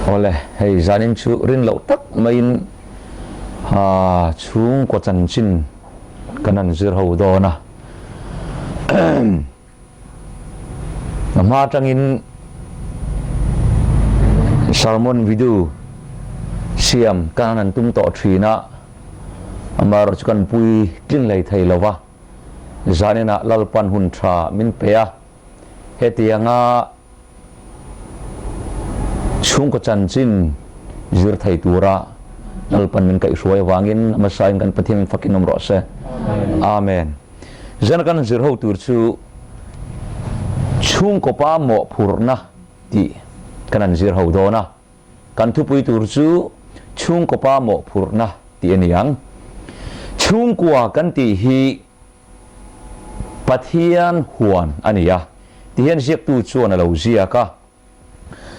Awle, hei zanin chu rin loh tak maiin chhungkaw chanchin kan han zir ho dawn a. A hma atangin sermon video siam kan han tum tawh thin a, amaherawhchu kan pui tling hlei thei lo va, zaninah Lalpan hun tha min pe a, hetianga chhungkaw chanchin zir thei tura Lalpan min kaihhruai avangin a hmasain kan Pathian min fakin awm rawh se. Amen. Zan kan zir ho tur chu chhungkaw pa mawhphurhna tih kan han zir ho dawn a. Kan thupui tur chu chhungkaw pa mawhphurhna tih a ni ang. Chhungkua kan tih hi Pathian huan a ni a, tihian ziaktu chuan a lo ziak a.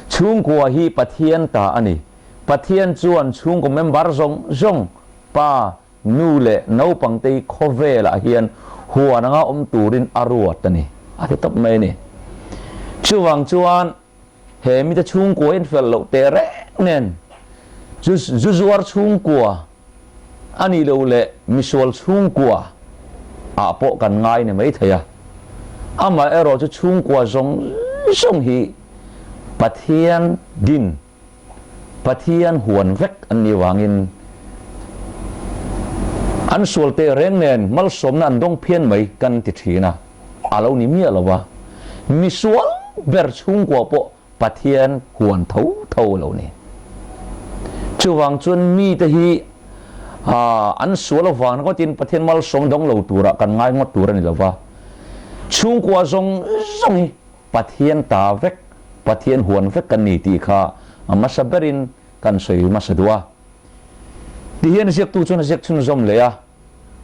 Chhungkua hi Pathian ta a ni. Pathian chuan chhungkaw member zawng zawng, pa, nu leh naupangte hi khawvelah hian huan anga awm turin a ruat a ni, a ti tawp mai a ni. Chuvang chuan he mite chhungkua hi an fel loh teh reng nen, zu zuar chhungkua a nih loh leh misual chhungkua ah pawh kan ngai ni mai thei a, amaherawh chu chhungkua zawng zawng hi Pathian din, Pathian huan vek an nih vangin an sual teh reng nen malsawmna an dawng phian mai kan ti thin a, a lo ni miah lo va, misual ber chhungkua pawh Pathian huan tho tho a lo ni. Chuvang chuan mite hi an sual avang ringawtin Pathian malsawm dawng lo turah kan ngai ngawt tur a ni lo va. Chhungkua zawng zawng hi Pathian ta vek, Pathian huan vek kan ni tih kha a hmasa berin kan sawi hmasa duh a. Tihian ziaktu chuan a ziak chhunzawm leh a,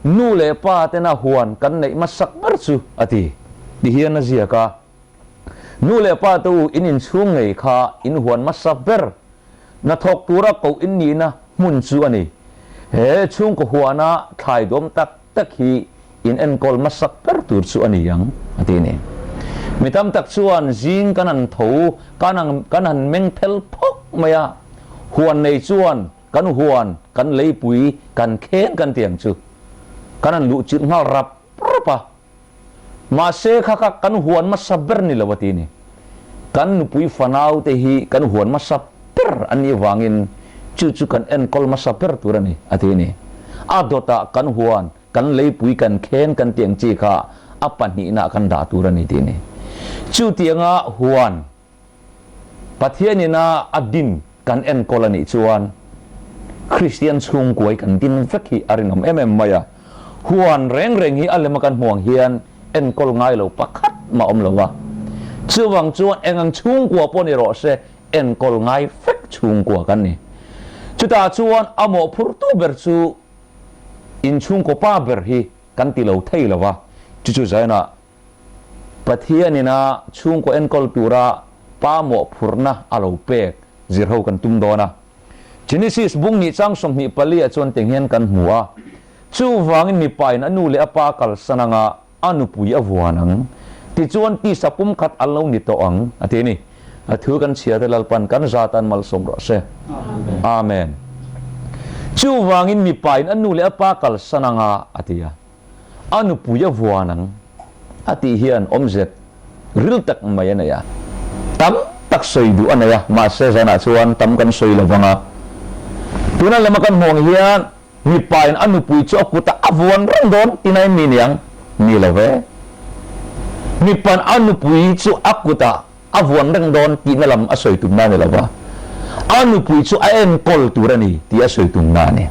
Nu leh pa tena huan kan neih hmasak ber chu a ti. Tihian a ziak a. Nu leh pa te u in inchhung ngei kha in huan hmasa ber. Hnathawk tura koh in nihna hmun chu a ni. He chhungkaw huana thlai duam tak tak hi in enkawl hmasak ber tur chu a ni ang, a ti a ni. Mi tam tak chuan zing kan han tho, kan han kan han meng phel phawk mai a, huan nei chuan kan huan, kan leipui, kan khen kan ti ang chu. Kan han luhchilh nghal rap rap a. Mahse kha kha kan huan hmasa ber ni lo a ti ni. Kan nupui fanau te hi kan huan hmasa ber an nih vangin chu chu kan enkawl hmasa ber tur a ni a ti ni. A dawtah kan huan, kan leipui kan khen kan tih ang chi kha a pahnihna kan dah tur a ni ti ni. Chutianga huan Pathianina a din kan enkawl a nih chuan Kristian chhungkuai kan din vek hi a rinawm em em mai a. Huan reng reng hi a lema kan hmuh ang hian enkawl ngai lo pakhat mah awm lo a. Chuvang chuan eng ang chhungkua pawh ni rawh se enkawl ngai vek chhungkua kan ni. Chutah chuan a mawhphurtu ber chu inchhungkaw pa ber hi kan ti lo thei lo va. Chu chu Zion-ah Pathianin a chhungkaw enkawl tura pa mawhphurhna a lo pek zir ho kan tum dawn a. Genesis bung nih chang 24 ah chuan teng hian kan hmu a, Chuvangin mipain a nu leh a pa kalsan anga a nupui a vuan ang, tichuan tisa pumkhat an lo ni tawh ang, a ti a ni. A thu kan chhiar te Lalpan kan zatan malsawm rawh se. Amen. Chuvangin mipain a nu leh a pa kalsan anga a ti a. A nupui a vuan ang a tih hian awmzet ril tak mai a nei a. Tam tak sawi duh a nei a, mahse zanah chuan tam kan sawi lo vang a. Tuna lema kan hmuh ang hian mipain a nupui chu a kutah a vuan reng dawn tina em mi niang? Ni lo ve. Mipain a nupui chu a kutah a vuan reng dawn tihna lam a sawi tumna a ni lo va, a nupui chu a enkawl tur a ni tih a sawi tumna a ni.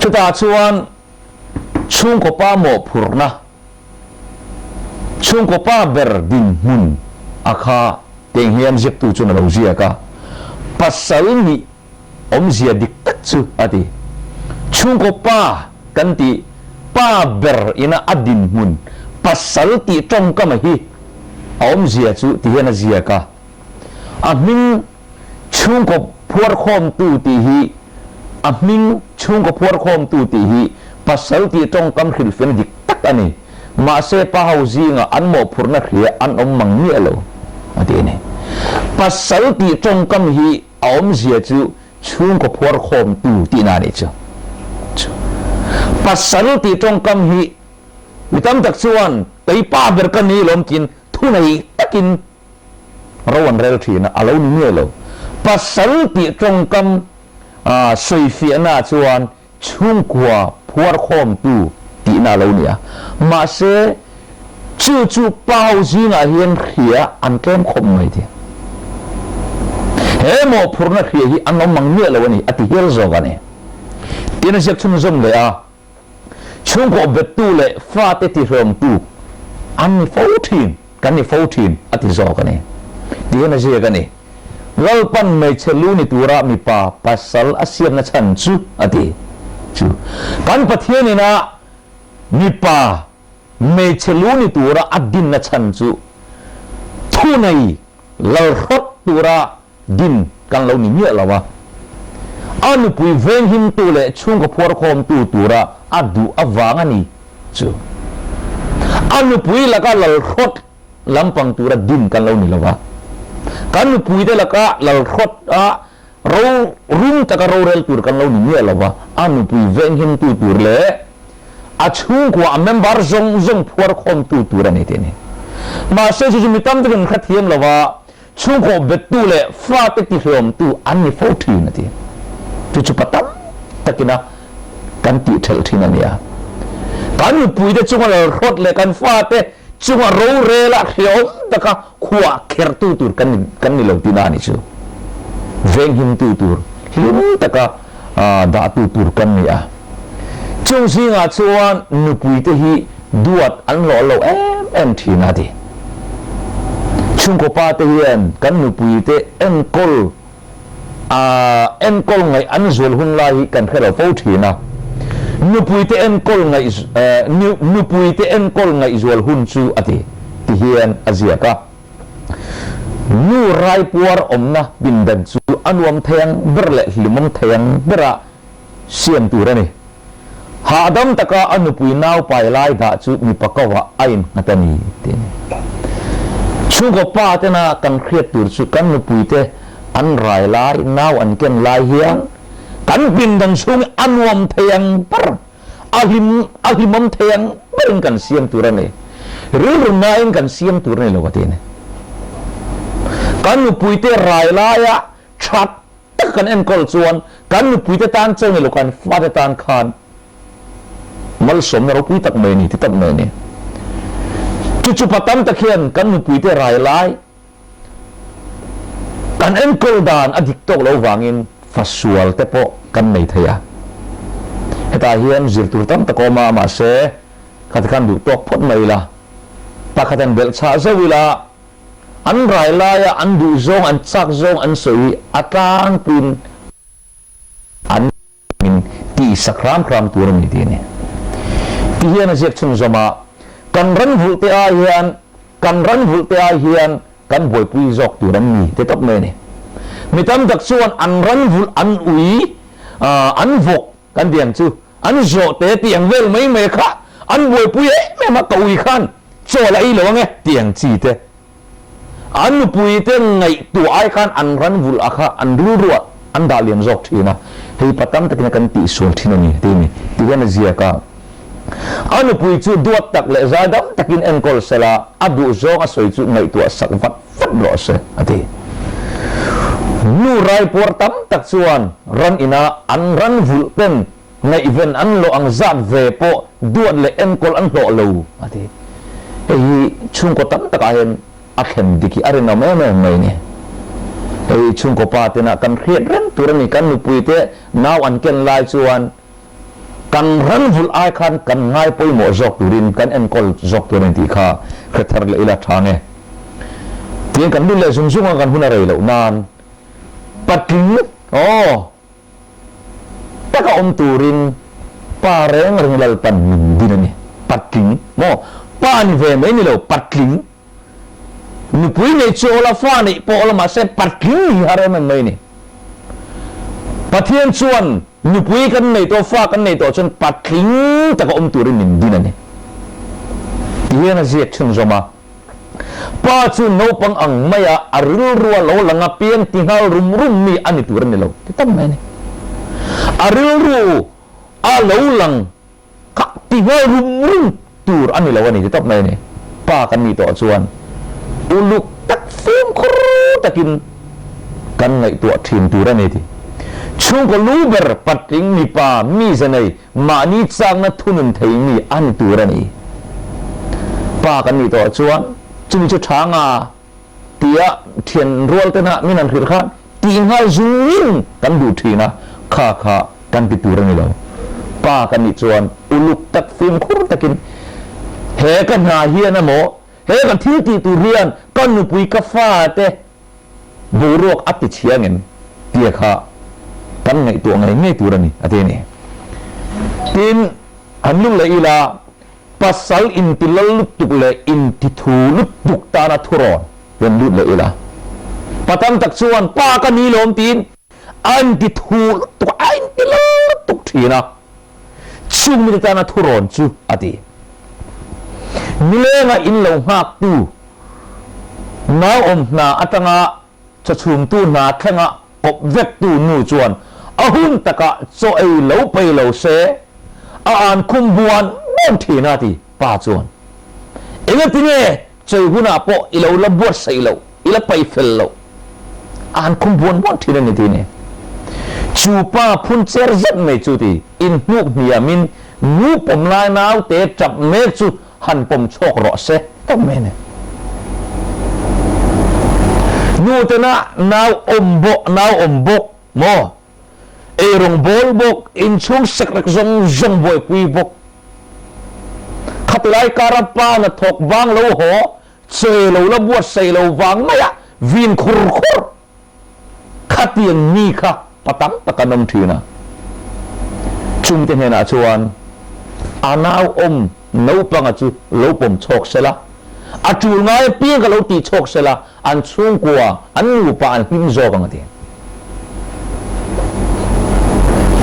Chutah chuan chhungkaw pa mawhphurhna, chhungkaw pa ber dinhmun a kha teng hian ziaktu chuan a lo ziak a, pasal nih awmzia dik tak chu a ti. Chhungkaw pa kan tih pa ber ina a dinhmun pasal tih tawngkama hi a awmzia chu ti hian a ziak a, a hming chhungkaw phuarkhawmtu tih hi a hming chhungkaw phuarkhawmtu tih hi pasal tih tawngkam hrilhfiahna dik tak a ni. Mahse pa ho zingah an mawhphurhna hria an awm mang miah lo a ti a ni. Pasal tih tawngkam hi. A awmzia chu chhungkaw phuarkhawmtu tihna a nih chu. Chu pasal tih tawngkam hi mi tam tak chuan kei pa ber ka ni lawm tiin thunei takin ro an rel thin a, a lo ni miah lo. Pasal tih tawngkam sawifiahna chuan chhungkua phuarkhawmtu tihna a lo ni a. Mahse, chu chu pa ho zingah hian hria an tlem khawp mai ti. He mawhphurhna hria hi an awm mang miah lo a ni, a ti hial zawk a ni. Tin a ziak chhunzawm leh a, Chhungkaw bettu leh fate tihlawmtu an ni fo thin. Kan ni fo thin, a ti zawk a ni. Tihian a ziak a ni. Lalpan hmeichhe lu ni tura mipa pasal a siamna chhan chu, a ti. Chu kan Pathian ina mipa hmeichhe lu ni tura a dinna chhan chu thunei lalhrawt tura din kan lo ni miah lo a, a nupui venghimtu leh chhungkaw phuarkhawmtu tura a duh avang a ni chu. A nupui laka lalhrawt lampang tura din kan lo ni lo a, kan nupuite laka lalhrawt a ro rum taka rorel tur kan lo ni miah lo a, a nupui venghimtu tur leh a chhungkua a member zawng zawng phuarkhawmtu tur a ni tih a ni. Mahse chu chu mi tam takin hrethiam lo a, Chhungkaw bettu leh fate tihlawmtu an ni fo thin, a ti. Chu chu pa tam takina kan tih thelh thin a nia. Kan mipuite chunga lalhrawt leh kan fate chunga rorela hreawm taka khuah khertu tur kan ni kan ni lo tihna a ni chu. Venghimtu tur hlim taka dahtu tur kan ni a. Chung zingah chuan nupuite hi duat an hlawh lo em em thin a ti. Chhungkaw pa te hian kan nupuite enkawl enkawl ngaih an zual hun lai hi kan hre lo fo thin a. Nupuite enkawl ngaih nupuite enkawl ngaih zual hun chu a ti ti hian a ziak a. Nu raipuar awmna pindan chu a nuam thei ang ber leh hlimawm thei ang bera siam tur a ni. Hahdam taka a nupui nau pai lai dah chu mipa kauah a innghat a ni, tih a ni. Chhungkaw pa tena kan hriat tur chu kan nupuite an rai lai, nau an ken lai hian kan pindan chhung a nuam thei ang ber, a hlim a hlimawm thei ang berin kan siam tur a ni. Rilru nain kan siam tur a ni lo, a ti a ni. Kan nupuite rai laia that Tak kan enkawl chuan kan nupuite tan cheu ni lo kan fate tan khan malsawmna ropui tak mai a ni ti tak mai a ni. Chu chu pa tam tak hian kan nupuite rai lai kan enkawl dan a dik tawk lo vangin fasual te pawh kan nei thei a. Hetah hian zir tur tam tak a awm a, mahse khati khan duh tawk phawt mai ila, pakhat han belh chhah zauh ila, An rai laia an duh zawng, an chak zawng an sawi hi a tlangpuiin an min tihsak hram hram tur a ni tih a ni. Ti hian a ziak chhunzawm a, Kan ran vulh te ai hian, kan ran vulh te ai hian kan buaipui zawk tur an ni ti tawp mai a ni. Mi tam tak chuan an ran vulh an ui, an vawk kan ti ang chu, an zawh te tih ang vel mai mai kha an buaipui em em a, ka ui khan chaw la ei lo ang e tih ang chi te. An nupui te ngaihtuah ai khan an ran vulh a kha an rilruah an dah lian zawk thin a, hei pa tam takin a kan tihsual thin a ni tih a ni tih hian a ziak a. A nupui chu duat tak leh zaidam takin enkawl sela a duh zawng a sawi chu ngaihtuah sak vat vat rawh se a ti. Nu raipuar tam tak chuan ran ina an ran vulh ten ngaihven an lawh ang zat ve pawh duat leh enkawl an hlawh lo a ti. Hei hi chhungkaw tam takah hian a thlen dik hi a rinawm em em mai a ni. Hei chhungkaw pa tena kan hriat reng tur a ni, kan nupuite nau an ken lai chuan Kan ran vulh ai khan kan ngai pawimawh zawk turin kan enkawl zawk tur a ni tih kha hre thar leh ila tha nge. Tiin kan lut leh zung zung a kan hun a rei loh nan patling aw taka awm turin pa reng reng Lalpan min din a ni. Patling maw? Pa ni ve mai ni lo patling Nupui nei chu awla fa neih pawh awla mahse patling ni har em em mai ni. Pathian chuan nupui kan nei tawh fa kan nei tawh chuan patling taka awm turin min din a ni. Ti hian a ziak chhunzawm a. Pa chu naupang ang maia a rilrua lo lang a piang ti nghal rum rum mi a ni tur a ni lo ti tam mai a ni. A rilru a lo lang kha ti nghal rum rum tur a ni lo a ni ti tawp mai a ni. Pa kan nih tawh chuan uluk tak fimkhur takin kan ngaihtuah thin tur a ni ti. Chhungkaw lu ber patling mipa mize nei mahni chakna thunun thei mi a ni tur a ni. Pa kan nih tawh chuan chumi chu tha nga tia thian rual tena min han hrilh khan tih nghal zungin kan duh thin a, kha kha kan ti tur a ni lo. Pa kan nih chuan uluk tak fimkhur takin he ka hna hian emaw he ka thil tih tur hian ka nupui ka fate boruak a ti chhia ngem tia kha kan ngaihtuah ngei ngei tur a ni a ti a ni. Tin, han lut leh ila pasal inti lal lutuk leh inti thu lutuk tana thurawn rawn lut leh ila pa tam tak chuan pa ka ni lawm tiin a inti thu lutuk a, a inti lal lutuk thin a, chung mite tana thurawn chu a ti. Nilenga in lo nghaktu nauawm hna atanga chawchhumtu hna thlenga kawp vektu nu chuan a hun takah chaw ei lo pei lo se a an khum buan buan thin a ti pa chuan. Engatinge chei hunah pawh i lo la buatsaih loh, i la pai fel loh a han khum buan buan thin a ni ti ni. Chu pa phun cher zet mai chu ti inhnuk hniamin nu pawm lai naute tap mek chu han pawm chhawk rawh se tawp mai a ni. Nu tena nau awm bawk, nau awm bawk maw? Eirawng bawl bawk, inchhung sekrek zawng zawng buaipui bawk. Khatilai kara pa na thawk vang lo haw, che lo la buatsaih lo vang maia vin khur khur. Khatiang mi kha pa tam tak an awm thin a. Chungte hnenah chuan a nau awm naupanga chu lo pawm chhawk sela, a tul ngai apiang ka lo tih chhawk sela, an chhungkua, an nupa an hlim zawk ang a ti.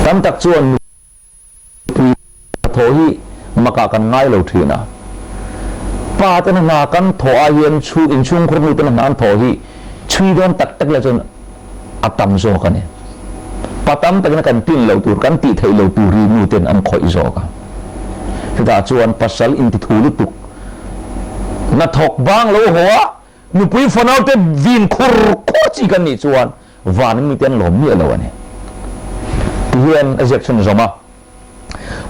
Tam tak chuan Nupui thawh hi makah kan ngai lo thin a. Pa tena hna kan thawh ah hian chhu inchhungkhur nu tena hna an thawh hi chhui dawn tak tak leh chuan a tam zawk a ni. Pa tam takin kan tlin loh tur, kan tih theih loh tur hi nu ten an khawih zawk a. Chutah chuan pasal intithu lutuk hnathawk bang lo haw a, Nupui fanaute vin khur khur chi kan nih chuan van mite an lawm miah lo a ni. Tihian a ziak chhun zawm a,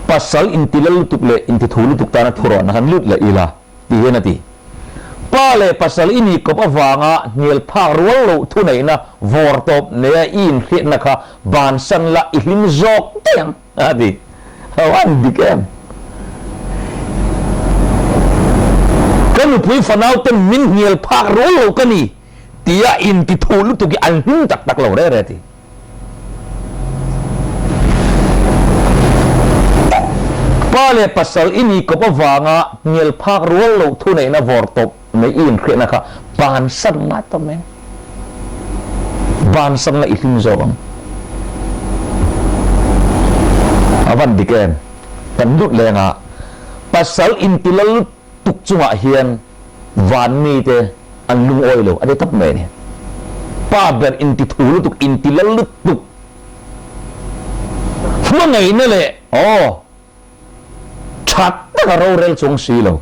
Pasal inti lal lutuk leh inti thu lutuk tana thu rawhna han lut leh ila, tihian a ti. Pa leh pasal i nih kawp avanga hnial phak rual loh thuneihna vawr tawp neia i inhriatna kha bansan la i hlim zawk daih ang. A ti. Ho an dik em? Ka nupui fanau ten min hnial phak rual lo ka ni tia inti thu lutuk hi an hlim tak tak lo re re ti. Pa leh pasal i ni kawp avanga hnial phak rual loh thuneihna vawr tawp mai i inhriatna kha bansan ngai tawp mai. Bansan la i hlim zawk ang. A van dik em? Kan lut leng a, pasal inti la lutuk chungah hian van mite an lungawi lo a ti tawp mai a ni. Pa ber inti thu lutuk, inti la lutuk hmangaihna leh aw. Tha taka rorel chuang si lo.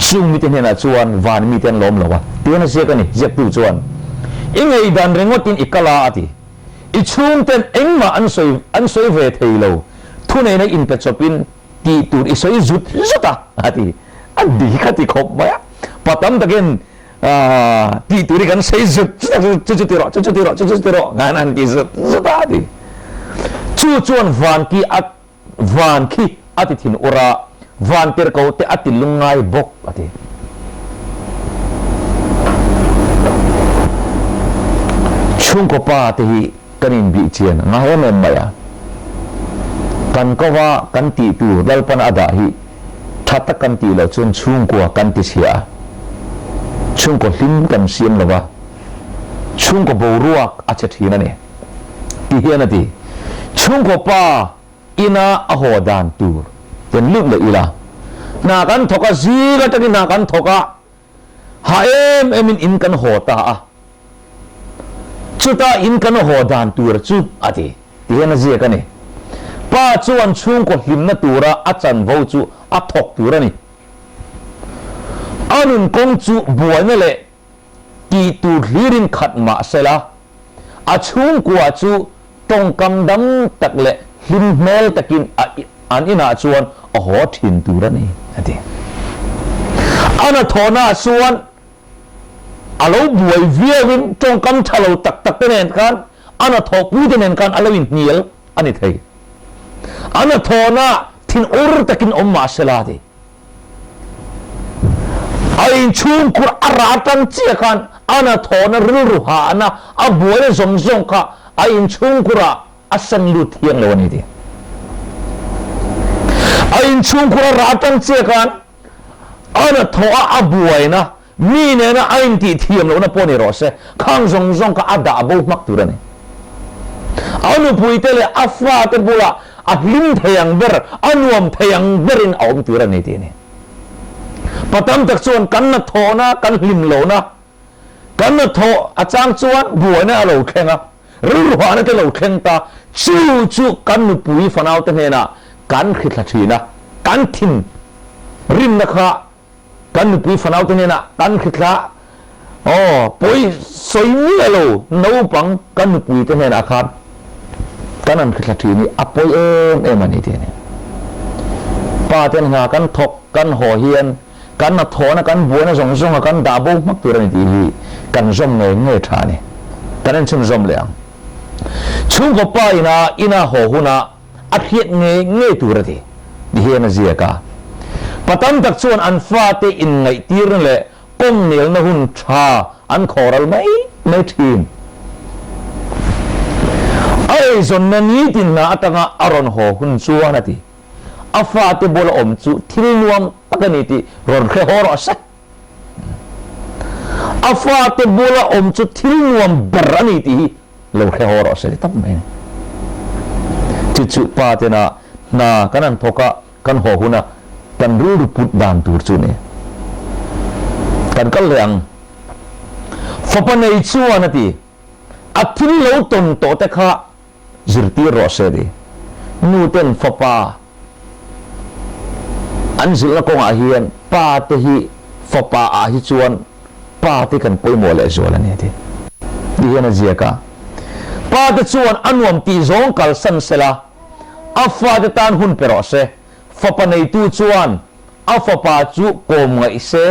Chung mite hnenah chuan van mite an lawm lo a, tihian a ziak a ni. Ziaktu chuan, I ngaihdan ringawtin i kal a, a ti. I chhungten engmah an sawi an sawi ve thei lo. Thuneihna inpe chawpin tih tur i sawi zut zut a, a ti. A dik a ti khawp mai a. Pa tam takin tih tur hi kan sawi zut zut a, chu chu ti rawh, chu chu ti rawh, chu chu ti rawh ngan an ti zut zut a ti. Chu chuan van khi a van khi a ti thin ur a, van tirhko te a ti lungngai bawk a ti. Chhungkaw pa te hi kan inbih chian a ngai em em mai a, kan kova kan tih tur Lalpan a dah hi tha tak kan tih loh chuan chhungkua kan ti chhia a, chhungkaw hlim kan siam lo va, chhungkaw boruak a che thin a ni ti hian a ti. Chhungkaw pa ina a haw dan tur ten lut leh ila, hna kan thawk a, zing atangin hna kan thawk a. Hah em emin in kan haw ta a. Chuta in kan haw dan tur chu a ti, ti hian a ziak a ni. Pa chuan chhungkaw hlimna tura a chanvo chu a thawk tur a ni. A nun kawng chu buaina leh tih tur hlirin khat mah sela, a chhungkua chu tawngkam dam tak leh hlim hmel takin a an inah chuan a haw thin tur a ni, a ti. A hnathawhnaah chuan a lo buai viauin tawngkam tha lo tak tak te nen khan a hnathawhpuite nen khan a lo inhnial a ni thei. A hnathawhnaah thinur takin awm mah sela, a ti. A inchhungkhur a rah atang chiah khan a hnathawhna rilru hahna a buaina zawng zawng kha a inchhungkhurah a sen lut thiang lo a ni tih. A inchhungkhur a rah atang chiah khan a hnathawh a a buaina mi nena a intih thiam lohna pawh ni rawh se, khang zawng zawng kha a dah bo hmak tur a ni. A nupuite leh a fate bulah a hlim thei ang ber, a nuam thei ang berin a awm tur a ni tih a ni. Pa tam tak chuan kan hnathawhna, kan hlim lohna, kan hnathawh a chang chuan buaina a lo thleng a, rilruhahna te lo thleng ta, chu chu kan nupui fanaute hnenah kan hrithla thin a, kan thin rimna kha Kan nupui fanaute hnenah kan hrithla aw pawi sawi miah lo naupang kan nupuite hnenah khan kan han hrithla thin hi a pawi em em a ni tih a ni. Pa ten hna kan thawk kan haw hian kan hnathawhna kan buaina zawng zawnga kan dah bo hmak tur a ni tih hi kan zawm ngei ngei tha a ni. Kan enchhunzawm leh ang. Chhungkaw pa ina ina haw hunah A hriat ngei ngei tur a ti, ti hian a ziak a. Pa tam tak chuan an fate inngaihtirna leh kawmnelna hun tha an khawral mai mai thin. A eizawnna nitin hna atanga a rawn haw hun chuan a ti, a fate bula awm chu thil nuam tak a ni tih rawn hre haw rawh se. A fate bula awm chu thil nuam ber a ni tih hi Lo hre haw rawh se ti tak mai a ni. Chu chu pa tena hna kan han thawk a, kan haw huna kan rilru put dan tur chu ni. Kan kal leh ang. Fapa nei chuan a ti, a thil lo tawn tawh te kha zirtir rawh se ti. Nu ten fapa an zilhna kawngah hian pa te hi fapa ah hi chuan Pa te kan pawimawh leh zual a ni ti ti hian a ziak a. Pa te chuan a nuam tih zawng kalsan sela, a fate tan hun pe rawh se. Fapa neitu chuan a fapa chu kawm ngaih se,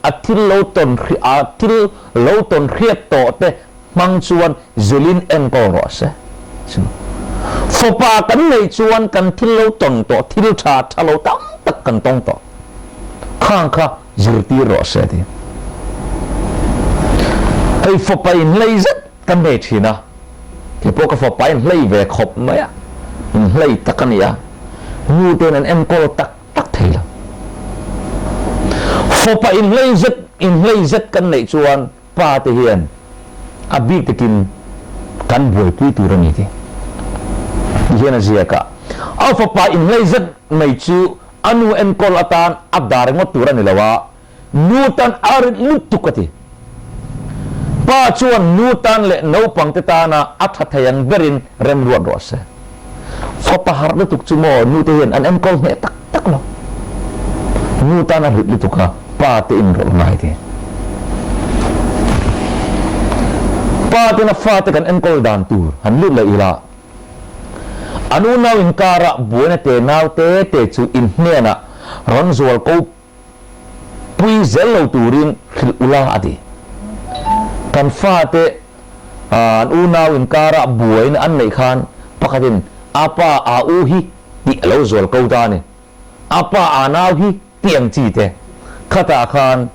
a thil lo tawn a thil lo tawn hriat tawh te hmang chuan zilin enkawl rawh se. Chu fapa kan neih chuan kan thil lo tawn tawh thil tha tha lo tam tak kan tawng tawh khang kha zirtir rawh se ti. Hei fapa in hlei zet kan nei thin a, kei pawh ka fapa in hlei ve khawp mai a, in hlei tak a ni a, nu ten an enkawl tak tak thei lo. Fapa in hlei zet in hlei zet kan neih chuan pa te hian a bik takin kan buaipui tur a ni ti. Ti hian a ziak a, a fapa in hlei zet mai chu A nu enkawl atan a dah ringawt tur a ni lo a, nu tan a rit lutuk a ti. Pa chuan nu tan leh naupangte tana a tha thei ang berin remruat rawh se. Fapa harh lutuk chu maw nute hian an enkawl hneh tak tak lo. Nu tan a rit lutuk a, pa te inrawlh ngai ti. Pa tena fate kan enkawl dan tur han lut leh ila. An unau inkarah buaina te nau te te chu in hnenah rawn zual ko pui zel lo turin hrilh ula a ti. Kan fate an unau inkarah buaina an neih khan pakhatin a pa a u hi tih a lo zual ko ta a ni. A pa a nau hi tih ang chi te khatah khan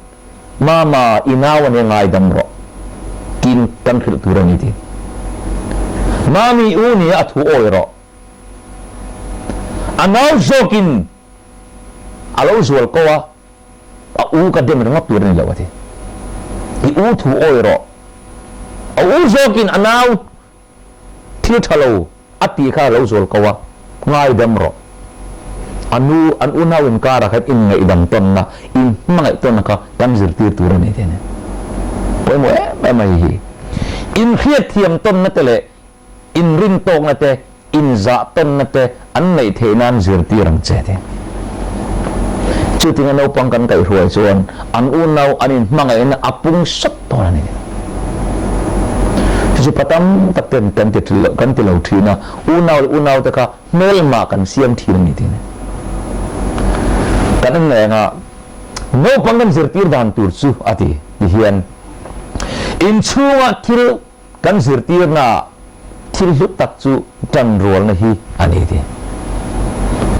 Mama i nau a nia ngaidam rawh tiin kan hrilh tur a ni ti. Mami u nia a thu awi rawh. A nau zawkin a lo zual ko a, a u ka dem ringawt tur a ni lo a ti. I u thu awi rawh. A u zawkin a nau Thil tha lo a tih kha a lo zual ko a, ngaidam rawh. A nu, an unau inkar ah khan inngaidam tawnna, inhmangaih tawnna kha kan zirtir tur a ni tih a ni. Pawimawh em em a hei hi. Inhriatthiam tawnna te leh inrintawkna te, inzah tawnna te an neih theih nan zirtir ang che ti. Chutinga naupang kan kaihhruai chuan an unau an inhmangaihna a pung sawt dawn a ni. Chu chu pa tam tak ten kan ti kan ti lo thin a, unau leh unau te kha hmelma kan siam thin a ni tih a ni. Kan en reng a, naupang kan zirtir dan tur chu a ti ti hian inchhunga thil Kan zirtirnaah thil hlu tak chu tanrualna hi a ni ti.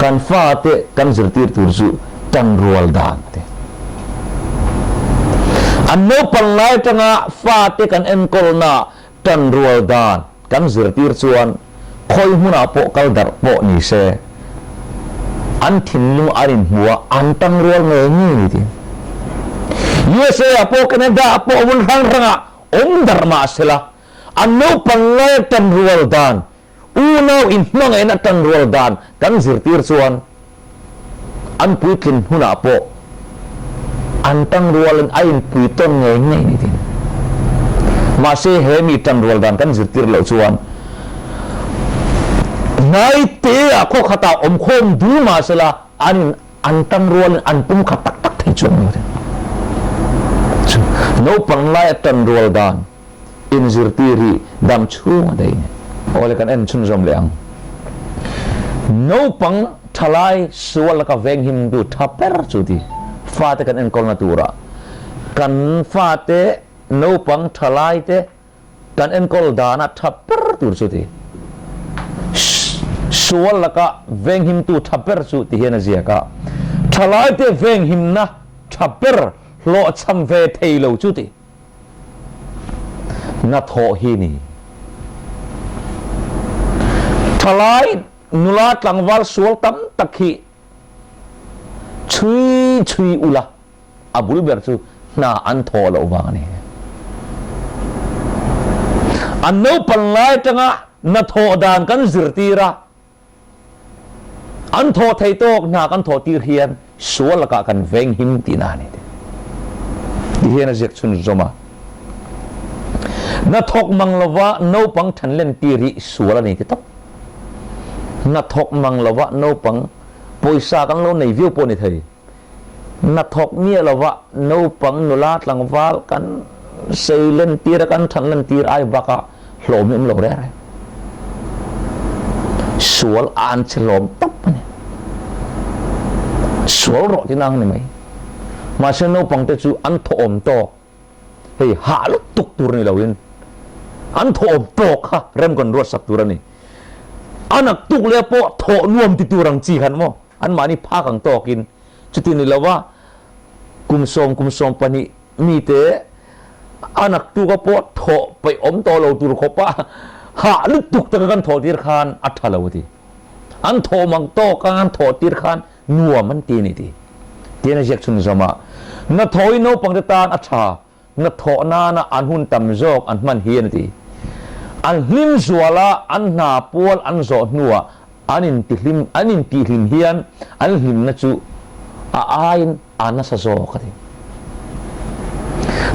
Kan fate kan zirtir tur chu tanrual dan a ti. An naupang lai atanga fate kan enkawlnaah tanrual dan kan zirtir chuan khawi hmunah pawh kal darh pawh ni se, an thinlung an inhmu a, an tangrual ngei ngei a ni ti. USA ah pawh Canada ah pawh hmun hrang hrangah Awm darh mah sela, an naupang ngai tanrual dan, unau inhmangaihna tanrual dan kan zirtir chuan an puitlin hunah pawh an tangrualin a inpui tawn ngei ngei ni tin. Mahse he mi tanrual dan kan zirtir loh chuan hnaite ah khaw khatah awmkhawm dul mah sela an in An tanrualin an pumkhat tak tak thei chuang lo ding. Chu naupang lai a tanrual dan inzirtir hi dam chhung a dei ni. Awle kan en chhunzawm leh ang. Naupang thalai sual laka venghim tu tha ber chu ti fate kan enkawlna turah kan fate naupang thalai te Kan enkawl dana tha ber tur chu ti. Sual laka venghimtu tha ber chu ti hian a ziak a. Thalaite venghimna tha ber hlawhchham ve thei lo chu ti. Hnathawh hi ni. Thalai nula tlangval sual tam tak hi chhui chhui ula. A bul ber chu hna an thawh loh vang a ni. An naupan lai atanga hna thawh dan kan zirtir a, an thawh thei tawk hna kan thawh tir hian sual lakah kan venghim tihna a ni tih ti hian a ziak chhunzawm a. Hna thawk mang lova naupang thanlen tir hi sual a ni ti tawp. Hna thawk mang lova naupang pawisa kan lo nei viau pawh a ni thei. Hnathawk miah lova naupang nula tlangval kan sei lentir a kan than lentir ai bakah hlawm hi awm lo reng reng. Sual an che hlawm tawp a ni. Sual rawh tih nang ni mai. Mahse naupang te chu an thawhawm tawk. Hei hah lutuk tur ni loin an thawhawm tawk kha rem kan ruatsak tur a ni. A naktuk leh pawh thawh nuam ti tur ang chi khan maw. Anmahni phak ang tawkin chuti ni lova kum sawm kum 12 mite a naktuka pawh thawh peih awm tawh lo tur khawpa hah lutuk taka kan thawh tir khan a tha lo a ti. An thawh mang tawka an thawh tir khan nuam an ti a ni ti. Tian a ziak chhunzawm a, Hnathawhin naupangte tan a tha Hnathawh nana an hun tam zawk an hman hian a ti. An hlim zuala an hna pual an zawh hnuah an intihlim an intihhlim hian an hlimna chu a aiin a nasa zawk a ti.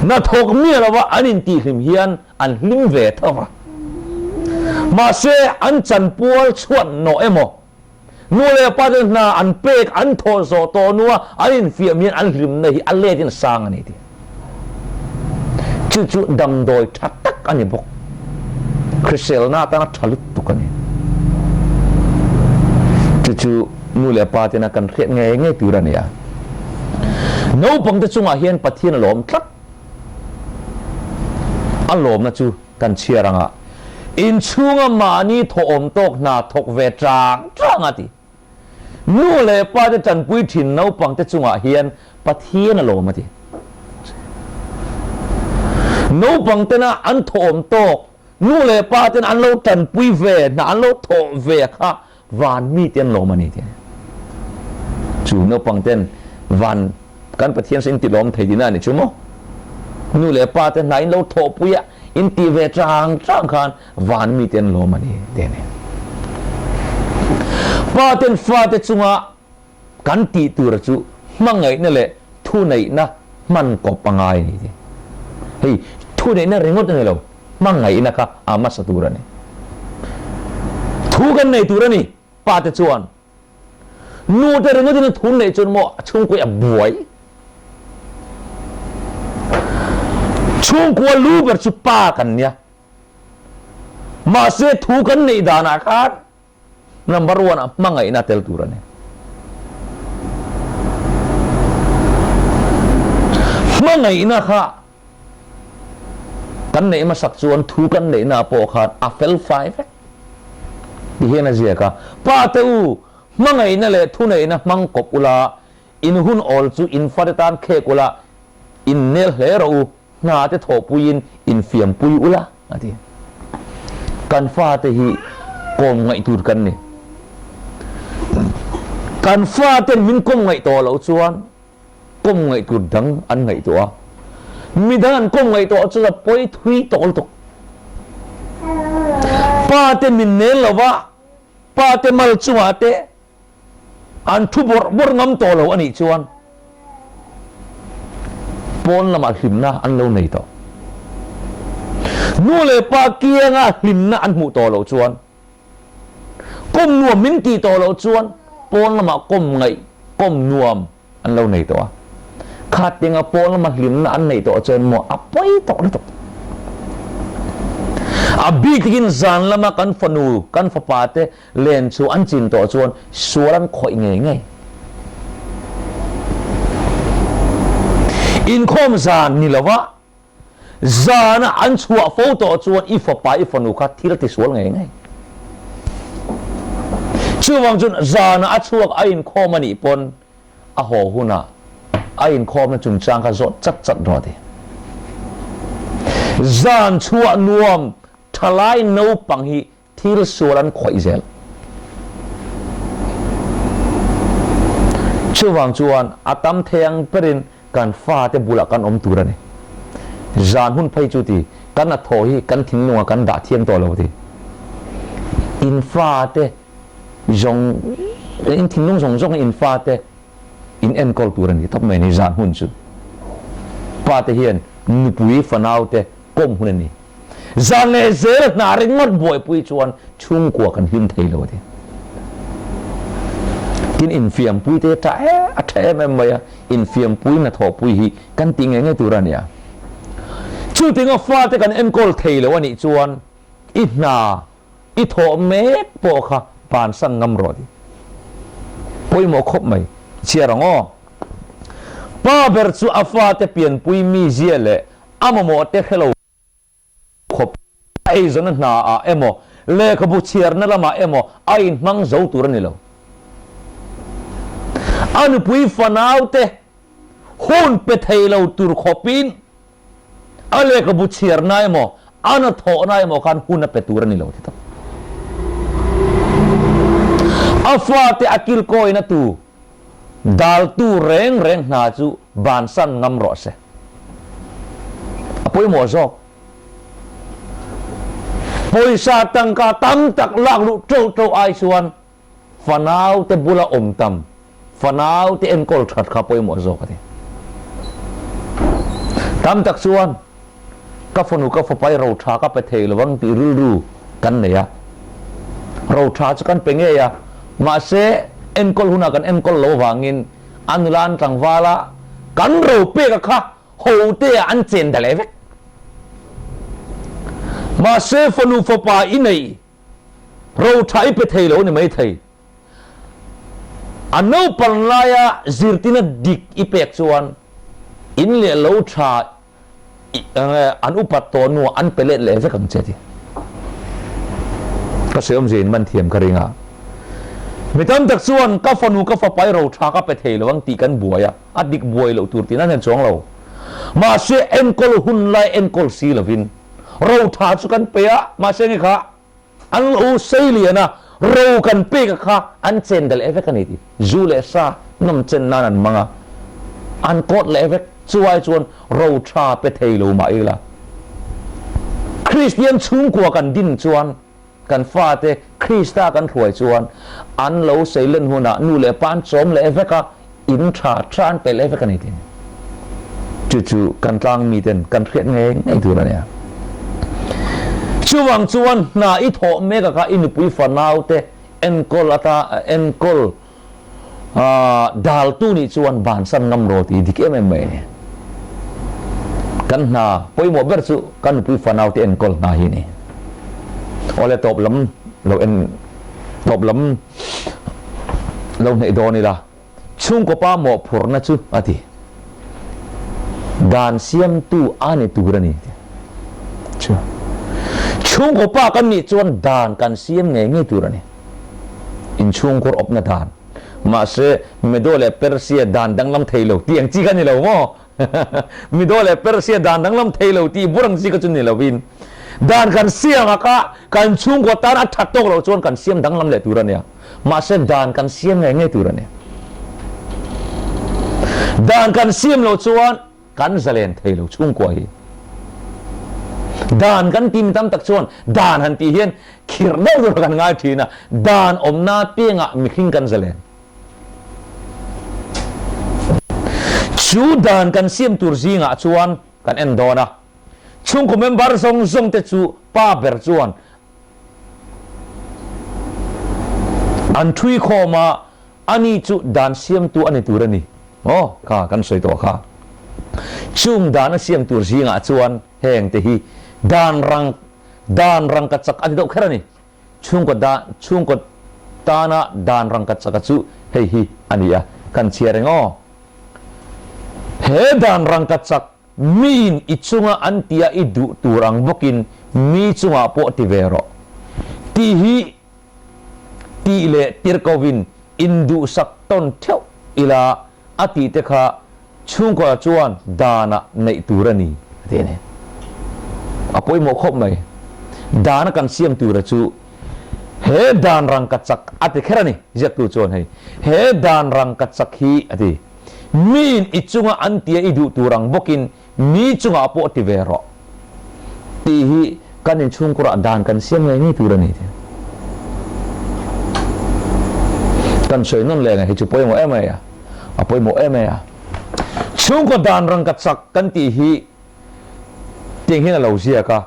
Hnathawk miah lova an intihhlim hian an hlim ve tho va. Mahse an chanpual chhuat nawh emaw Nu leh pa ten hna an pek an thawh zawh tawh hnua an infiam hian an hlimna hi a let in a sang a ni tih. Chu chu damdawi tha tak a ni bawk. Hriselna atana tha lutuk a ni. Chu chu nu leh pa tena kan hriat ngei ngei tur a ni a. Naupangte chungah hian Pathian a lawm tlat. A lawmna chu Kan chhiar anga inchhunga mahni thawhawm tawk hna thawk ve chang chang a ti. Nu leh pa te tanpui thin naupang te chungah hian Pathian a lawm a ti. Naupang tena an thawhawm tawk nu leh pa ten an lo tanpui ve hna an lo thawh ve kha Van mi te an lawm a ni tih a ni. Chu naupang ten van kan Pathian saw in ti lawm thei tihna a ni chu maw? Nu leh pa te hna in lo thawhpui a, in tih ve chang chang khan van mi te an lawm a ni tih a ni. Pa ten fate chunga kan tih tura chu hmangaihna leh thuneihna hman kawp a ngai a ni tih. Hei. Thuneihna ringawt a ni lo, hmangaihna kha a hmasa tur a ni. Thu kan nei tur a ni, pa te chuan. Nu te ringawtin a thu neih chuan maw a chhungkua a buai. Chhungkua lu ber chu pa kan nia. Mahse thu kan neih danah khan Number one ah hmangaihna tel tur a ni. Hmangaihna kha kan neih hmasak chuan thu kan neihna pawh khan a fel fai vek ti hian a ziak a. Pa te u, hmangaihna leh thuneihna hmang kawp ula, in hun awl chu in fate tan khek ula, in nel hle rawh u. Hna te thawhpuiin infiampui ula a ti. Kan fate hi kawm ngaih tur kan ni. Kan faten min kawm ngaih tawh loh chuan kawm ngaih tur dang an ngaihtuah a. Midang an kawm ngaih tawh chuan a pawi thui tawh lutuk. Pa te min nel lova, pa te mal chungah te An thu bawrh bawrh ngam tawh lo a nih chuan pawn lamah hlimna an lo nei tawh. Nu leh pa kianga hlimna an hmuh tawh loh chuan kawm nuam min tih tawh loh chuan pawn lamah kawm ngaih kawm nuam an lo nei tawh a, khatinga pawn lama hlimna an neih tawh chuan maw a pawi tawh lutuk. A bik takin zan lama kan fanu, kan fapa te len chu an chin tawh chuan sual an khawih ngei ngei. Inkhawm zan ni lova zana an chhuah fo tawh chuan i fapa, i fanu kha thil a tisual ngei ngei. Chuvang chuan zana a chhuak a inkhawm a nih pawn a haw hunah a inkhawmna chungchang kha zawt chat chat rawh a ti. Zan chhuah nuam thalai naupang hi Thil sual an khawih zel. Chuvang chuan a tam thei ang berin kan fate bulah kan awm tur a ni. Zan hun phei chu ti, kan hnathawh hi kan thinlungah kan dah thiam tawh lo ti. In fate zawng, in thinlung zawng zawng in fate in enkawl tur a ni tawp mai a ni zan hun chu. Pate hian nupui fanaute kawm hun a ni. Zan leh zel hna ringawt buaipui chuan chhungkua kan hlim thei lo a ti. Tin, infiampui te tha a tha em em mai a, infiampui hnathawhpui hi kan tih ngei ngei tur a nia. Chutinga fate kan enkawl thei lo a nih chuan i hna i thawh mek pawh kha bansan ngam rawh a ti. Pawimawh khawp mai, chhiar ang aw. Pa ber chu a fate pianpui mizia leh A mamawh te hre lo khawp a eizawnna hna ah emaw, lehkhabu chhiarna lamah emaw a inhmang zo tur a ni lo. A nupui fanau te hun pe thei lo tur khawpin a lehkhabu chhiarna emaw, a hnathawhna emaw khan hun a pe tur a ni lo ti tak. A fate a kilkawina tu Daltu reng reng hna chu bansan ngam rawh se. A pawimawh zawk. Pawisa tangka tam tak lak luh ṭo ṭo ai chuan fanau te bula awm tam, fanau te enkawl ṭhat kha pawimawh zawk a ti. Tam tak chuan Ka fanu ka fapa i ro tha ka pe thei lovang tih rilru kan nei a. Ro tha chu kan pe ngei a, mahse enkawl hunah kan enkawl lo avangin a nula an tlangval a, kan ro pek a kha ho te ah an chen da leh vek. Mahse fanu fapa i nei ro tha i pe thei lo a ni maithei. A naupang laia zirtina dik i pek chuan in leh lo tha an upat tawh hnuah an pe let leh vek ang che ti. Ka sawi awmzia in man thiam ka ring a. Mi tam tak chuan ka fanu ka fapa i ro tha ka pe thei lo ang tih kan buai a, a dik buai loh tur tihna hian chuang lo. Mahse enkawl hun lai enkawl si lovin ro tha chu kan pe a, mahse nge kha An lo sei lian a, ro kan pek a kha an chen da leh vek a ni ti. Zu leh sa nawm chen nan an hmang a, an kawt leh vek. Chuai chuan ro tha pe thei lo mah ila. Kristian chhungkua kan din chuan, kan fate Krista kan hruai chuan an lo sei len hunah nu leh pa an chawm leh vek a, in tha tha an pe leh vek a ni ti. Chu chu kan tlang miten kan hriat ngei ngei tur a nia. Chuvang chuan hna i thawh mek a kha i nupui fanaute enkawl ata enkawl daltu nih chuan bansan ngam rawh tih dik em em mai a ni. Kan hna pawimawh ber chu kan nupui fanaute enkawl hna hi a ni. Awle tawp lam lo en tawp lam lo hneih dawn ila. Chhungkaw pa mawhphurhna chu a ti. Dan siamtu a ni tur a ni ti. Chu. Chhungkaw pa kan nih chuan dan kan siam ngei ngei tur a ni. Inchhungkhur awpna dan. Mahse, Medo leh Persia dan danglam thei lo tih ang chi kha ni lo maw? Mido leh Persia dan danglam thei lo tih bur ang chi kha chu ni lovin, dan kan siam a kha kan chhungkaw tan a that tawk loh chuan kan siam danglam leh tur a nia. Mahse dan kan siam ngei ngei tur a ni. Dan kan siam loh chuan kan zalen thei lo chhungkua hi. Dan kan ti mi tam tak chuan dan han tih hian khirh deuh tur kan ngai thin a, dan awmna piangah mihring kan zalen. Chu dan kan siam tur zingah chuan kan en dawn a, chhungkaw member zawng zawng te chu pa ber chuan an thui khawm a, ani chu dan siamtu a ni tur a ni. Aw, kha kan sawi tawh kha. Chung dan a siam tur zingah chuan heng te hi dan rang dan rangka chak a ni deuh kher a ni. Chhungkaw dan chhungkaw tana dan rangkachaka chu hei hi a ni a, kan chhiar eng aw. He dan rangkachak miin i chunga an tia i duh tur ang bawkin mi chungah pawh ti ve rawh tih hi tih leh tirhkohin induhsak tawn theuh ila A tih te kha chhungkaw chuan danah neih tur a ni a ti a ni. A pawimawh khawp mai. Dana kan siam tura chu he dan rangka chak a ti kher a ni, ziaktu chuan hei he dan rangka chak hi a ti. Miin i chunga an tia i duh tur ang bawkin Mi chungah pawh ti ve rawh tih hi kan inchhungkurah dan kan siam ngei ngei tur a ni tih kan sawi nawn leh ngei hi chu pawimawh em mai a, a pawimawh em mai a. Chhungkaw dan rangka chak kan tih hi tiang hian a lo ziak a.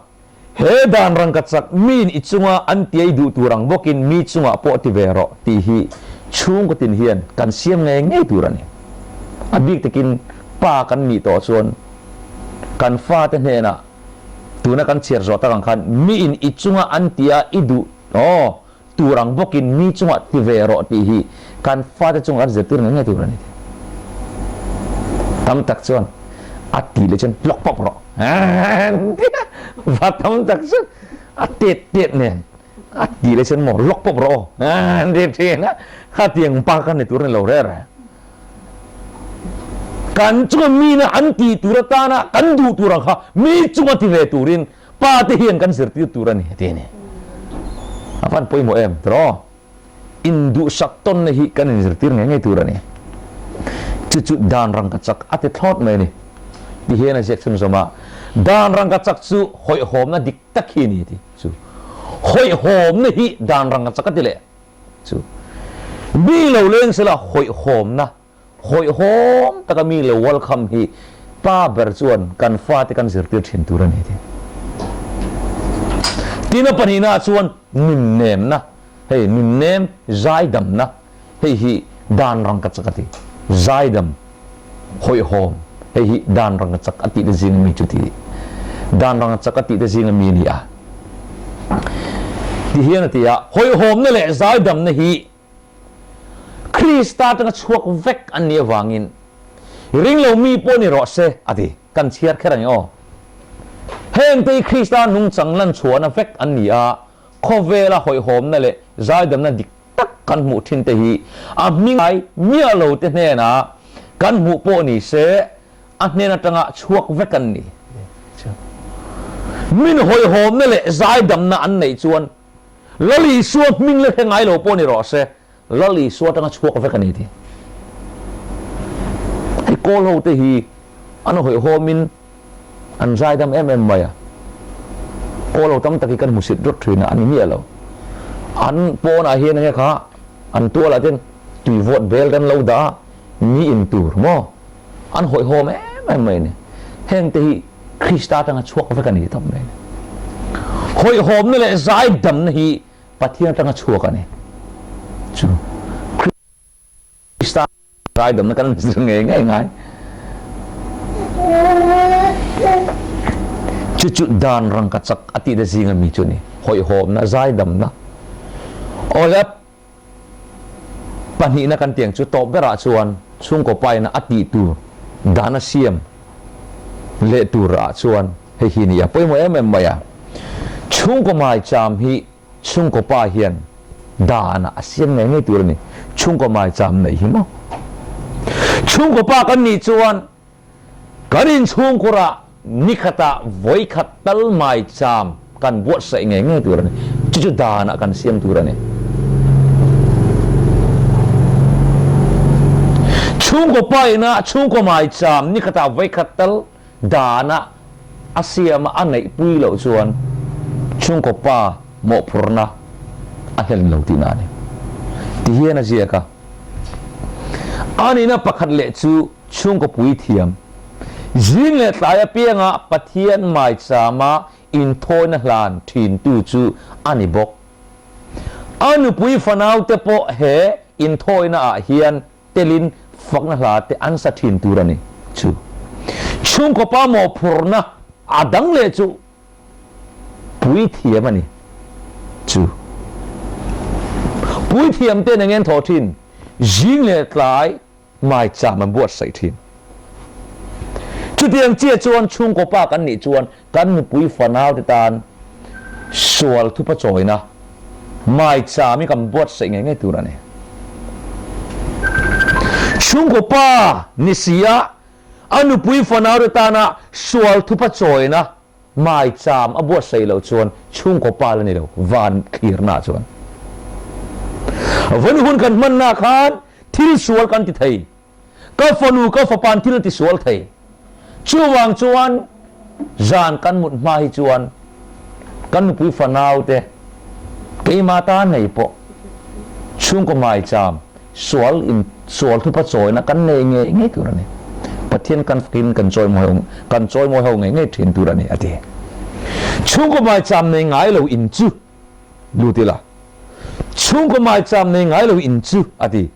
He dan rangkachak miin i chunga an tiai duh tur ang bawkin mi chungah pawh ti ve rawh tih hi chhungkaw tin hian kan siam ngei ngei tur a ni. A bik takin pa kan nih tawh chuan kan fate hnenah tuna kan chhiar zawh tak ang khan miin i chunga an tia i duh aw Tur ang bawkin mi chungah ti ve rawh tih hi kan fate chungah kan zirtir ngei ngei tur a ni. Tam tak chuan a ti leh chuan hlawk pawp rawh va tam tak chuan a tet tet nen a ti leh chuan maw hlawk pawp rawh aw an ti thin a, khatiang pa kha ni tur a ni lo reh reh. Kan chunga mina an tih tur atana kan duh tur ang kha mi chunga ti ve turin Pa te hian kan zirtir tur a ni ti a ni. A van pawimawh em tiraw? Induhsak tawnna hi kan inzirtir ngei ngei tur a ni. Chu chu dan rangkachak a ti thlawt mai a ni. Ti hian a ziak chhunzawm a, Dan rangkachak chu hawihhawmna dik tak hi a ni ti chu. Hawihhawmna hi dan rangkachak a ti leh chu. Mi lo leng sela hawihhawmna Hawihhawm taka mi lo welcome hi pa ber chuan kan fate kan zirtir thin tur a ni tih. Tin a pahnihna ah chuan nunnemna, hei nunnem zaidamna, hei hi dan rangkachak a ti, zaidam, hawihhawm, hei hi dan rangkachak a tih te zinga mi chu ti, dan rangkachak a tih te zinga mi a ni a. Ti hian a ti a, hawihhawmna leh zaidamna hi Krista atanga chhuak vek an nih avangin ringlo mi pawh ni rawh se a ti. Kan chhiar kher ang e aw. Hengte hi Krista nungchang lan chhuahna vek an ni a, khawvela hawihhawmna leh zaidamna dik tak kan hmuh thin te hi a hming ngai miah lo te hnenah kan hmuh pawh ni se a hnen atanga chhuak vek an ni. Min hawihhawmna leh zaidamna an neih chuan Lal Isua hming la hre ngai lo pawh ni rawh se, Lal Isua atanga chhuak vek a ni tih. Hei kawl ho te hi an hawihhawmin an zaidam em em mai a, kawl ho tam tak hi kan hmusit rawt thin a, a ni miah lo. An pawnah hian enge kha an tualah ten tui vawt bel te an lo dah a, mi in tur maw? An hawihhawm em em mai a ni. Hengte hi Krista atanga chhuak vek a ni tawp mai. Hawihhawmna leh zaidamna hi Pathian atanga chhuak a ni. Chu Krista zaidamna kan zir ngei ngei ngai. Chu chu dan rangkachak a tihna zinga mi chu a ni. Hawihhawmna, zaidamna. Awle Pahnihna kan tiang chu tawp berah chuan chhungkaw paina a tih tur dan a siam leh tur ah chuan hei hi a ni a pawimawh em em mai a. Chhungkaw maicham hi chhungkaw pa hian dan ah a siam ngei ngei tur a ni. Chhungkaw maicham neih hi maw? Chhungkaw pa kan nih chuan Kan inchhungkurah nikhatah vawikhat tal maicham kan buatsaih ngei ngei tur a ni. Chu chu danah kan siam tur a ni. Chhungkaw paina chhungkaw maicham nikhatah vawikhat tal danah a siama a neihpui loh chuan chhungkaw pa mawhphurhna a hlen lo tihna a ni. Tihian a ziak a. A nihna pakhat leh chu Chhungkaw puithiam, zing leh tlai apianga Pathian maichama inthawina hlan thintu chu a ni bawk. A nupui fanaute pawh he inthawina ah hian telin fakna hla te an sa thin tur a ni. Chu chhungkaw pa mawhphurhna a dang leh chu puithiam a ni. Chu puithiam ten eng en thawh thin? Zing leh tlai maicham an buatsaih thin. Chutiang chiah chuan chhungkaw pa kan nih chuan kan nupui fanaute tan sual thupa chawina maicham hi kan buatsaih ngei ngei tur a ni. Chhungkaw pa ni si a, a nupui fanaute tana sual thupa chawina Maicham a buatsaih loh chuan chhungkaw pa la ni lo, van thlirna chuan. Vawi hun kan hmanna khan thil sual kan ti thei, ka fanu ka fapa'n thil a ti sual thei. Chuvang chuan zan kan mut hma hi chuan kan nupui fanau te, keimah tan ngei pawh chhungkaw maicham Sual in sual thupa chawina kan nei ngei ngei tur a ni. Pathian kan fakin kan chawimawi ho kan chawimawi ho ngei ngei thin tur a ni a ti. Chhungkaw maicham nei ngai lo in chu lut ila. Chhungkaw maicham nei ngai lo in chu a ti.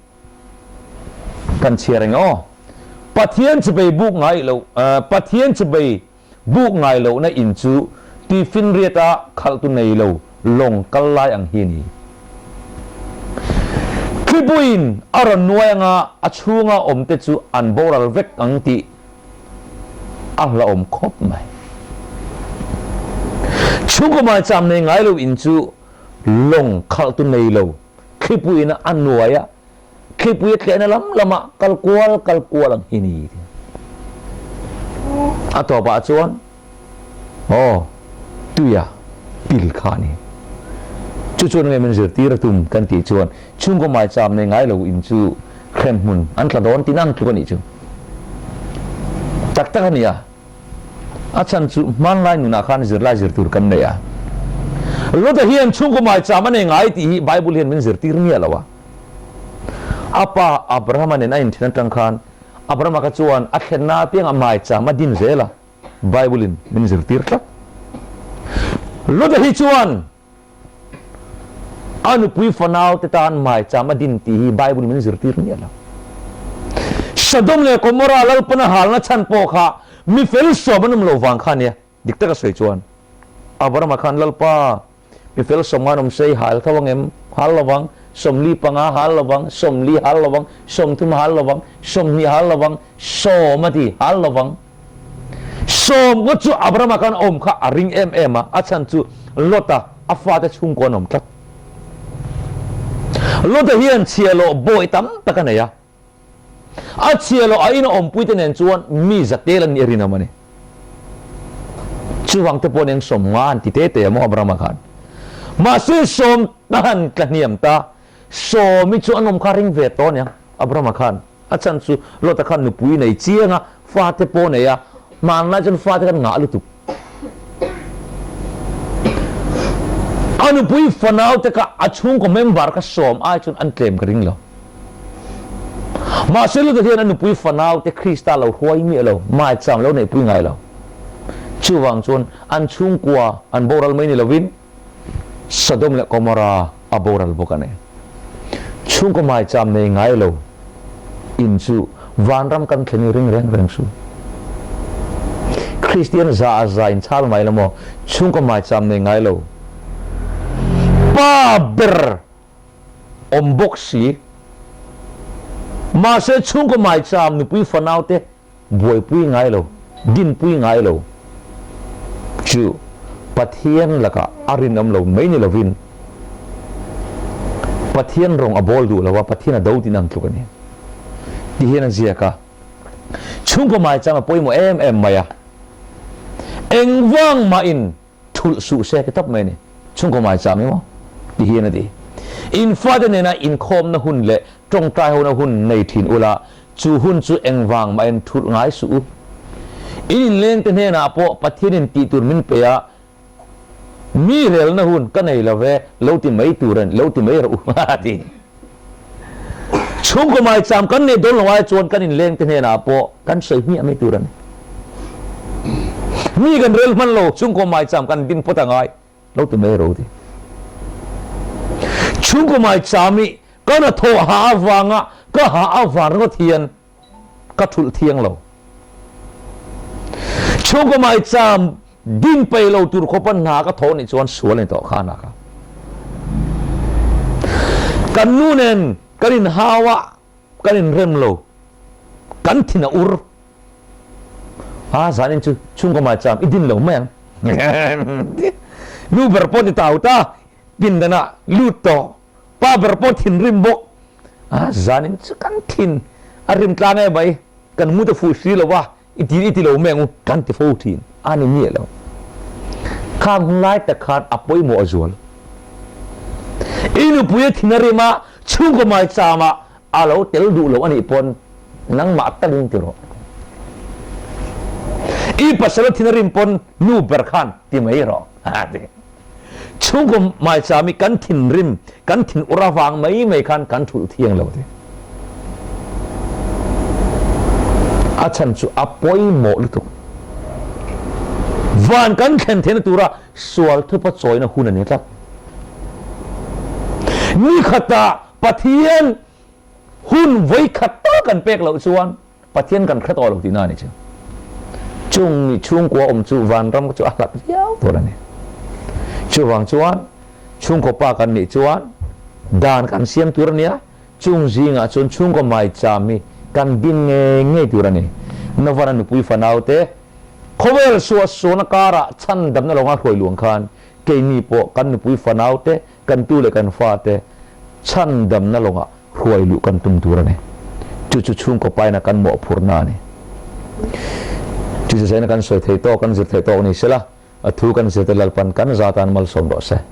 Kan chhiar eng aw. Pathian chubei buk ngai lo Pathian chubei Buk ngai lohna in chu tuifinriata khalhtu nei lo lawng kal lai ang hi a ni. Thlipuiin a rawn nuai anga a chhunga awmte chu an boral vek ang tih a hlauhawm khawp mai. Chhungkaw maicham nei ngai lo in chu lawng khalhtu nei lo thlipuiin a nuai a, Thlipui a tlehna lam lamah kal kual kal kual ang hi ni. A tawpah chuan aw tuia pil kha a ni. Chu chuan nge min zirtir a tum kan tih chuan chhungkaw maicham nei ngai lo in chu hremhmun an tla dawn tih nang tluk a nih chu. Tak tak a ni a. A chhan chu hmanlai nunah khan zirlai zir tur kan nei a. Lota hian chhungkaw maicham a nei ngai tih hi Bible hian min zirtir miah lo a. A pa Abrahama nen a inthen atang khan Abrahama kha chuan a thlenna apiangah maicham a din zel a, Bible in min zirtir tlat. Lota hi chuan A nupui fanaute tan maicham a din tih hi Bible min zirtir miah lo. Sodom leh Gomorrah Lalpan a halna chhan pawh kha mi fel sawm an awm loh vang kha a nia. Dik taka sawi chuan Abrahama khan Lalpa, mi fel sawm an awm se i hal tho ang em? Hal lovang, 40 hal lovang, 40 hal lovang, 30 hal lovang, 20 hal lovang, sawm a ti, hal lovang. Sawmnga chu Abrahama khan awm kha a ring em em a, a chhan chu Lota a fate chhungkaw an awm tlat. Lota hian chhiahloh bawi tam tak a nei a, a chhiahloh a ina awmpuite nen chuan mi zatel an nih a rinawm a ni. Chuvang te pawh nen 50 an ti te te a maw Abrahama khan. Mahse sawm a han tla hniam ta, Sawmi chu an awm kha ring ve tawh aniang Abrahama khan. A chhan chu Lota khan nupui nei chiang a, fate pawh nei a, hmanlai chuan fate khan ngah lutuk. A nupui fanaute kha a chhungkaw member kha sawm ai chuan an tlem ka ring lo. Mahse Lota hian a nupui fanaute Krista lo hruai miah lo, maicham lo neihpui ngai lo. Chuvang chuan an chhungkua an boral mai ni lovin Sodom leh Gomorrah a boral bawk a ni. Chhungkaw maicham nei ngai lo in chu vanram kan thlen i ring reng reng su. Kristian za a za in chhal mai lo maw? Chhungkaw maicham nei ngai lo pa ber awm bawk si. Mahse chhungkaw maicham nupui fanaute buaipui ngai lo, dinpui ngai lo chu Pathian lakah a rinawm lo mai ni lovin Pathian rawng a bawl duh lo a, Pathian a do tih ang tluk a ni. Ti hian a ziak a, chhungkaw maicham a pawimawh em em mai a, engvang mahin Thulh suh se ti tawp mai a ni. Chhungkaw maicham emaw ti hian a ti. In fate nena inkhawmna hun leh tawngtai hona hun nei thin ula, chu hun chu engvang mahin thulh ngai suh u. In inlengte hnenah pawh Pathianin tih tur min pe a, mi relna hun ka nei lo ve, lo ti mai tur a ni, lo ti mai rawh u a ti. Chhungkaw maicham kan neih dawn lo ai chuan kan inlengte hnenah pawh kan sawi hmiah mai tur a ni. Mi kan rel hman lo, chhungkaw maicham kan din phawt a ngai, lo ti mai ro ti. Chhungkaw maicham hi ka na thawh hah avanga ka hah avang ringawt hian ka thulh thiang lo. Chhungkaw maicham Ding pei lo tur khawpa hna ka thaw nih chuan sual a ni tawh kha hna kha. Kan nu nen kan inhau a, kan inrem lo, kan thin a ur. A zanin chu chhungkaw maicham i din lo mai ang. Nu ber pawh ti tau ta, pindanah lut tawh, pa ber pawh thinrim bawk. A zanin chu kan thin a rim tlang em mai, kan mut a fuh si lo a, I ti i ti lo mai ang u, kan ti fo thin a ni miah lo. Khang hun lai tak khan a pawimawh a zual. I nupui a thin a rim a, chhungkaw maicham ah a lo tel duh lo a nih pawn nangmah talin ti rawh. I pasal a thin a rim pawn nu ber khan ti mai rawh a ti. Chhungkaw maicham i kan thinrim, kan thin ur avang mai mai khan kan thulh thiang lo ti. A chhan chu a pawimawh lutuk. Van kan thlen theihna tura sual thupa chawina hun a ni tlat. Ni khatah Pathian hun vawikhat tal kan pek loh chuan Pathian kan hre tawh lo tihna a ni chu. Chung mi chhungkua awm chu vanram chu a hlat viau tur a ni. Chuvang chuan chhungkaw pa kan nih chuan dan kan siam tur a nia, chung zingah chuan chhungkaw maicham hi kan din ngei ngei tur a ni. Novana nupui fanaute khawvel suahsuahna karah chhandamna lo nga hruai luang khan keini pawh kan nupui fanaute Kan tu leh kan fate chhandamna lawngah hruai luh kan tum tur a ni. Chu chu chhungkaw paina kan mawhphurhna a ni. Chu chu zaina kan sawi thei tawk, kan zir thei tawk ni sela, a thu kan zirte Lalpan kan za tan malsawm rawh se.